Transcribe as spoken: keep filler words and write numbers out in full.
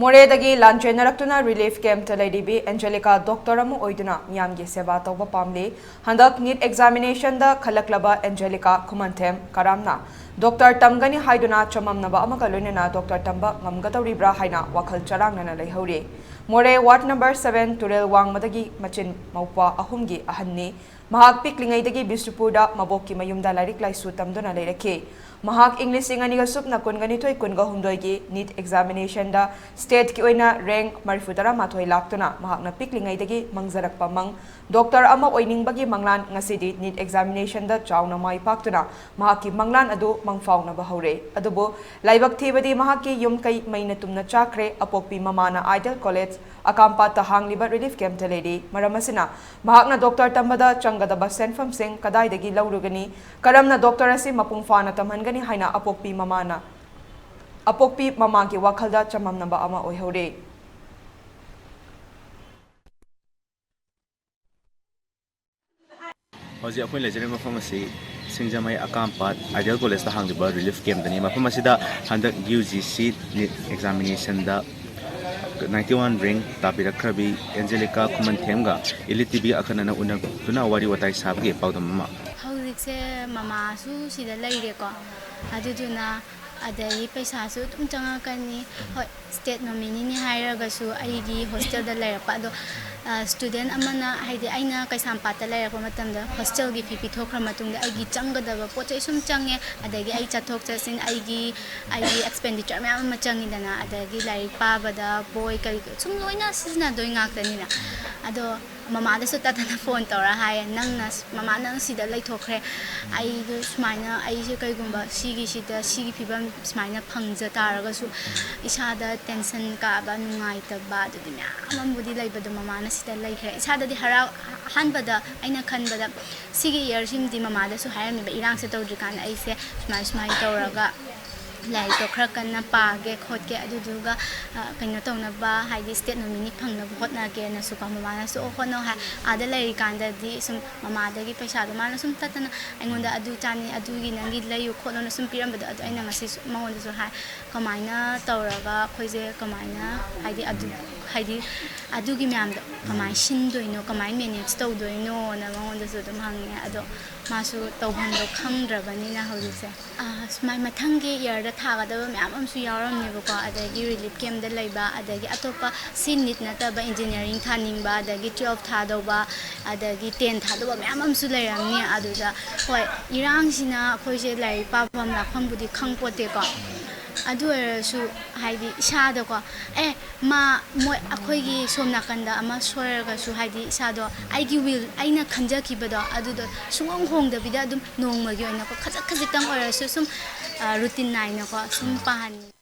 ꯃꯣꯔꯦꯗꯒꯤ ꯂꯥꯟꯖꯦꯟꯅꯔꯛꯇꯨꯅ relief camp ꯇ ꯂꯩꯔꯤꯕꯤ ꯑꯦꯟꯖꯦꯂꯤꯀꯥ doctor ꯑꯃ ꯑꯣꯏꯗꯨꯅ ꯃꯤꯌꯥꯝꯒꯤ ꯁꯦꯕꯥ ꯇꯧꯕ ꯄꯥꯝꯂꯤ꯫ ꯍꯟꯗꯛ ꯅꯤꯠ examination ꯗ ꯈꯜꯂꯛꯂꯕ ꯑꯦꯟꯖꯦꯂꯤꯀꯥ ꯈꯨꯃꯟꯊꯦꯝ ꯀꯔꯥꯝꯅ ꯗꯣꯛꯇꯔ ꯇꯝꯒꯅꯤ ꯍꯥꯏꯗꯨꯅ ꯆꯃꯝꯅꯕ ꯑꯃꯒ ꯂꯣꯏꯅꯅ ꯗꯣꯛꯇꯔ ꯇꯝꯕ ꯉꯝꯒꯗꯧꯔꯤꯕ꯭ꯔꯥ ꯍꯥꯏꯅ ꯋꯥꯈꯜ ꯆꯔꯥꯡꯅꯅ ꯂꯩꯍꯧꯔꯤ꯫ ꯃꯣꯔꯦ ward number seven ꯇꯨꯔꯦꯜ ꯋꯥꯡꯃꯗꯒꯤ ꯃꯆꯤꯟ ꯃꯧꯄ꯭ꯋꯥ ꯑꯍꯨꯝꯒꯤ ꯑꯍꯟꯅꯤ꯫ ꯃꯍꯥꯛ ꯄꯤꯛꯂꯤꯉꯩꯗꯒꯤ ꯕꯤꯁꯅꯨꯄꯨꯔꯗ ꯃꯕꯣꯛꯀꯤ ꯃꯌꯨꯝꯗ ꯂꯥꯏꯔꯤꯛ ꯂꯥꯏꯁꯨ ꯇꯝꯗꯨꯅ ꯂꯩꯔꯛꯈꯤ꯫ ꯃꯍꯥꯛ ꯏꯪ ꯂꯤꯁꯤꯡ ꯑꯅꯤꯒ ꯁꯨꯞꯅ ꯀꯨꯟꯒꯅꯤꯊꯣꯏ ꯀꯨꯟꯒ ꯍꯨꯝꯗꯣꯏꯒꯤ ꯅꯤꯠ examination ꯗ state ꯀꯤ ꯑꯣꯏꯅ rank ꯃꯔꯤꯐꯨ ꯇꯔꯥꯃꯥꯊꯣꯏ ꯂꯥꯛꯇꯨꯅ ꯃꯍꯥꯛꯅ ꯄꯤꯛꯂꯤꯉꯩꯗꯒꯤ ꯃꯪꯖꯔꯛꯄ ꯃꯪ ꯗꯣꯛꯇꯔ ꯑꯃ ꯑꯣꯏꯅꯤꯡꯕꯒꯤ ꯃꯪꯂꯥꯟ ꯉꯁꯤꯗꯤ ꯅꯤꯠ examination ꯗ ꯆꯥꯎꯅ ꯃꯥꯏ ꯄꯥꯛꯇꯨꯅ ꯃꯍꯥꯛꯀꯤ ꯃꯪꯂꯥꯟ ꯑꯗꯨ ꯃꯪꯐꯥꯎꯅꯕ ꯍꯧꯔꯦ꯫ ꯑꯗꯨꯕꯨ ꯂꯥꯏꯕꯛ ꯊꯤꯕꯗꯤ ꯃꯍꯥꯛꯀꯤ ꯌꯨꯝ ꯀꯩ ꯃꯩꯅ ꯇꯨꯝꯅ ꯆꯥꯛꯈ꯭ꯔꯦ꯫ ꯑꯄꯣꯛꯄꯤ ꯃꯃꯥꯅ Ideal College ꯑꯀꯥꯝꯄꯥꯠꯇ ꯍꯥꯡꯂꯤꯕ relief camp ꯇ ꯂꯩꯔꯤ꯫ ꯃꯔꯝ ꯑꯁꯤꯅ ꯃꯍꯥꯛꯅ ꯗꯣꯛꯇꯔ ꯇꯝꯕꯗ ꯆꯪꯒꯗꯕ ꯁꯦꯟꯐꯝꯁꯤꯡ ꯀꯗꯥꯏꯗꯒꯤ ꯂꯧꯔꯨꯒꯅꯤ? ꯀꯔꯝꯅ ꯗꯣꯛꯇꯔ ꯑꯁꯤ ꯃꯄꯨꯡ ꯐꯥꯅ ꯇꯝꯍꯟꯒꯅꯤ ꯍꯥꯏꯅ ꯑꯄꯣꯛꯄꯤ ꯃꯃꯥꯅ, ꯑꯄꯣꯛꯄꯤ ꯃꯃꯥꯒꯤ ꯋꯥꯈꯜꯗ ꯆꯃꯝꯅꯕ ꯑꯃ ꯑꯣꯏꯍꯧꯔꯦ꯫ ꯍꯧꯖꯤꯛ ꯑꯩꯈꯣꯏꯅ ꯂꯩꯖꯔꯤꯕ ꯃꯐꯝ ꯑꯁꯤ ꯁꯤꯡꯖꯃꯩ ꯑꯀꯥꯝꯄꯥꯠ Ideal College ꯇ ꯍꯥꯡꯂꯤꯕ relief camp ꯇꯅꯤ꯫ ꯃꯐꯝ ꯑꯁꯤꯗ ꯍꯟꯗꯛ U G C NEET examination ꯗ ninety one rank ꯇꯥꯕꯤꯔꯛꯈ꯭ꯔꯕꯤ ꯑꯦꯟꯖꯦꯂꯤꯀꯥ ꯈꯨꯃꯟꯊꯦꯝꯒ Elite T V ꯑꯈꯟꯅꯅ ꯎꯅꯗꯨꯅ ꯋꯥꯔꯤ ꯋꯥꯇꯥꯏ ꯁꯥꯕꯒꯤ ꯄꯥꯎꯗꯝ ꯑꯃ꯫ ꯍꯧꯖꯤꯛꯁꯦ ꯃꯃꯥꯁꯨ ꯁꯤꯗ ꯂꯩꯔꯦꯀꯣ, ꯑꯗꯨꯗꯨꯅ ꯑꯗꯒꯤ ꯄꯩꯁꯥꯁꯨ ꯑꯗꯨꯝ ꯆꯪꯉꯛꯀꯅꯤ꯫ ꯍꯣꯏ, state nominee ꯅꯤ ꯍꯥꯏꯔꯒꯁꯨ ꯑꯩꯒꯤ hostel ꯗ ꯂꯩꯔꯛꯄ ꯑꯗꯣ, student ꯑꯃꯅ, ꯍꯥꯏꯗꯤ ꯑꯩꯅ ꯀꯩꯁꯥꯝꯄꯥꯠꯇ ꯂꯩꯔꯛꯄ ꯃꯇꯝꯗ hostel ꯒꯤ fee ꯄꯤꯊꯣꯛꯈ꯭ꯔ ꯃꯇꯨꯡꯗ ꯑꯩꯒꯤ ꯆꯪꯒꯗꯕ ꯄꯣꯠ ꯆꯩ ꯁꯨꯝ ꯆꯪꯉꯦ, ꯑꯗꯒꯤ ꯑꯩ ꯆꯠꯊꯣꯛ ꯆꯠꯁꯤꯟ, ꯑꯩꯒꯤ ꯑꯩꯒꯤ expenditure ꯃꯌꯥꯝ ꯑꯃ ꯆꯪꯉꯤꯗꯅ, ꯑꯗꯒꯤ ꯂꯥꯏꯔꯤꯛ ꯄꯥꯕꯗ ꯕꯣꯏ ꯀꯔꯤ ꯁꯨꯝ ꯂꯣꯏꯅ ꯁꯤꯖꯤꯟꯅꯗꯣꯏ ꯉꯥꯛꯇꯅꯤꯅ꯫ ꯑꯗꯣ ꯃꯃꯥꯗꯁꯨ ꯇꯠꯇꯅ phone ꯇꯧꯔ ꯍꯥꯏꯌꯦ, "ꯅꯪꯅ, ꯃꯃꯥ ꯅꯪ ꯁꯤꯗ ꯂꯩꯊꯣꯛꯈ꯭ꯔꯦ, ꯑꯩꯗꯣ ꯁꯨꯃꯥꯏꯅ, ꯑꯩꯁꯦ ꯀꯩꯒꯨꯝꯕ ꯁꯤꯒꯤꯁꯤꯗ, ꯁꯤꯒꯤ ꯐꯤꯕꯝ ꯁꯨꯃꯥꯏꯅ ꯐꯪꯖ ꯇꯥꯔꯒꯁꯨ ꯏꯁꯥꯗ tension ꯀꯥꯕ, ꯅꯨꯡꯉꯥꯏꯇꯕ, ꯑꯗꯨꯗꯤ ꯃꯌꯥꯝ ꯑꯃꯕꯨꯗꯤ ꯂꯩꯕꯗꯣ ꯃꯃꯥꯅ ꯁꯤꯗ ꯂꯩꯈ꯭ꯔꯦ꯫ ꯏꯁꯥꯗꯗꯤ ꯍꯔꯥꯎ-, ꯑꯍꯥꯟꯕꯗ ꯑꯩꯅ ꯈꯟꯕꯗ ꯁꯤꯒꯤ year ꯁꯤꯃꯗꯤ ꯃꯃꯥꯗꯁꯨ ꯍꯥꯏꯔꯝꯃꯦꯕ, ꯏꯔꯥꯡꯁꯦ ꯇꯧꯗ꯭ꯔꯤꯀꯥꯟꯗ ꯑꯩꯁꯦ ꯁꯨꯃꯥꯏ ꯁꯨꯃꯥꯏꯅ ꯇꯧꯔꯒ ꯂꯥꯏꯔꯤꯛꯇꯣ ꯈꯔ ꯀꯟꯅ ꯄꯥꯒꯦ ꯈꯣꯠꯀꯦ, ꯑꯗꯨꯗꯨꯒ, ꯑ, ꯀꯩꯅꯣ ꯇꯧꯅꯕ, ꯍꯥꯏꯗꯤ state nominee ꯐꯪꯅꯕ ꯍꯣꯠꯅꯒꯦꯅꯁꯨꯀꯣ ꯃꯃꯥꯅꯁꯨ, "ꯑꯣ, ꯍꯣꯠꯅꯧ" ꯍꯥꯏ꯫ ꯑꯥꯗ ꯂꯩꯔꯤꯀꯥꯟꯗꯗꯤ ꯁꯨꯝ ꯃꯃꯥꯗꯒꯤ ꯄꯩꯁꯥꯗꯣ ꯃꯥꯅ ꯁꯨꯝ ꯇꯠꯇꯅ ꯑꯩꯉꯣꯟꯗ "ꯑꯗꯨ ꯆꯥꯅꯤ, ꯑꯗꯨꯒꯤ ꯅꯪꯒꯤ ꯂꯩꯌꯨ ꯈꯣꯠꯂꯨꯅ" ꯁꯨꯝ ꯄꯤꯔꯝꯕꯗꯣ, ꯑꯗꯣ ꯑꯩꯅ ꯉꯁꯤꯁꯨ ꯃꯉꯣꯟꯗꯁꯨ ꯍꯥꯏ, ꯀꯃꯥꯏꯅ ꯇꯧꯔꯒ ꯑꯩꯈꯣꯏꯁꯦ ꯀꯃꯥꯏꯅ, ꯍꯥꯏꯗꯤ ꯑꯗꯨ, ꯍꯥꯏꯗꯤ ꯑꯗꯨꯒꯤ ꯃꯌꯥꯝꯗꯣ ꯀꯃꯥꯏꯅ ꯁꯤꯟꯗꯣꯏꯅꯣ, ꯀꯃꯥꯏꯅ manage ꯇꯧꯗꯣꯏꯅꯣꯅ ꯃꯉꯣꯟꯗꯁꯨ ꯑꯗꯨꯝ ꯍꯪꯉꯦ꯫ ꯑꯗꯣ ꯃꯥꯁꯨ ꯇꯧꯐꯝꯗꯣ ꯈꯪꯗ꯭ꯔꯕꯅꯤꯅ ꯍꯧꯖꯤꯛꯁꯦ꯫ ꯑꯥ, ꯁꯨꯃꯥꯏ ꯃꯊꯪꯒꯤ yearꯗ ꯊꯥꯒꯗꯕ ꯃꯌꯥꯝ ꯑꯃꯁꯨ ꯌꯥꯎꯔꯝꯅꯦꯕꯀꯣ, ꯑꯗꯒꯤ relief campꯇ ꯂꯩꯕ, ꯑꯗꯒꯤ ꯑꯇꯣꯞꯄ ꯁꯤ NEET ꯅꯠꯇꯕ engineering ꯊꯥꯅꯤꯡꯕ, ꯑꯗꯒꯤ twelve ꯊꯥꯗꯧꯕ, ꯑꯗꯒꯤ ten ꯊꯥꯗꯧꯕ ꯃꯌꯥꯝ ꯑꯃꯁꯨ ꯂꯩꯔꯝꯅꯤ꯫ ꯑꯗꯨꯗ ꯍꯣꯏ, ꯏꯔꯥꯡꯁꯤꯅ ꯑꯩꯈꯣꯏꯁꯦ ꯂꯥꯏꯔꯤꯛ ꯄꯥꯐꯝ ꯂꯥꯛꯐꯝꯕꯨꯗꯤ ꯈꯪꯄꯣꯠꯇꯦꯀꯣ, ꯑꯗꯨ ꯑꯣꯏꯔꯁꯨ ꯍꯥꯏꯗꯤ ꯏꯁꯥꯗꯀꯣ, ꯑꯦ, ꯃꯥ, ꯃꯣꯏ, ꯑꯩꯈꯣꯏꯒꯤ ꯁꯣꯝ ꯅꯥꯀꯟꯗ ꯑꯃ ꯁꯣꯏꯔꯒꯁꯨ, ꯍꯥꯏꯗꯤ ꯏꯁꯥꯗꯣ, ꯑꯩꯒꯤ will, ꯑꯩꯅ ꯈꯟꯖꯈꯤꯕꯗꯣ ꯑꯗꯨꯗꯣ ꯁꯨꯡꯍꯣꯡ ꯍꯣꯡꯗꯕꯤꯗ ꯑꯗꯨꯝ ꯅꯣꯡꯃꯒꯤ ꯑꯣꯏꯅꯀꯣ, ꯈꯖꯤꯛ ꯈꯖꯤꯛꯇꯪ ꯑꯣꯏꯔꯁꯨ ꯁꯨꯝ, ꯑ, routine ꯅꯥꯏꯅꯀꯣ ꯁꯨꯝ ꯄꯥꯍꯟꯅꯤꯡꯉꯤ꯫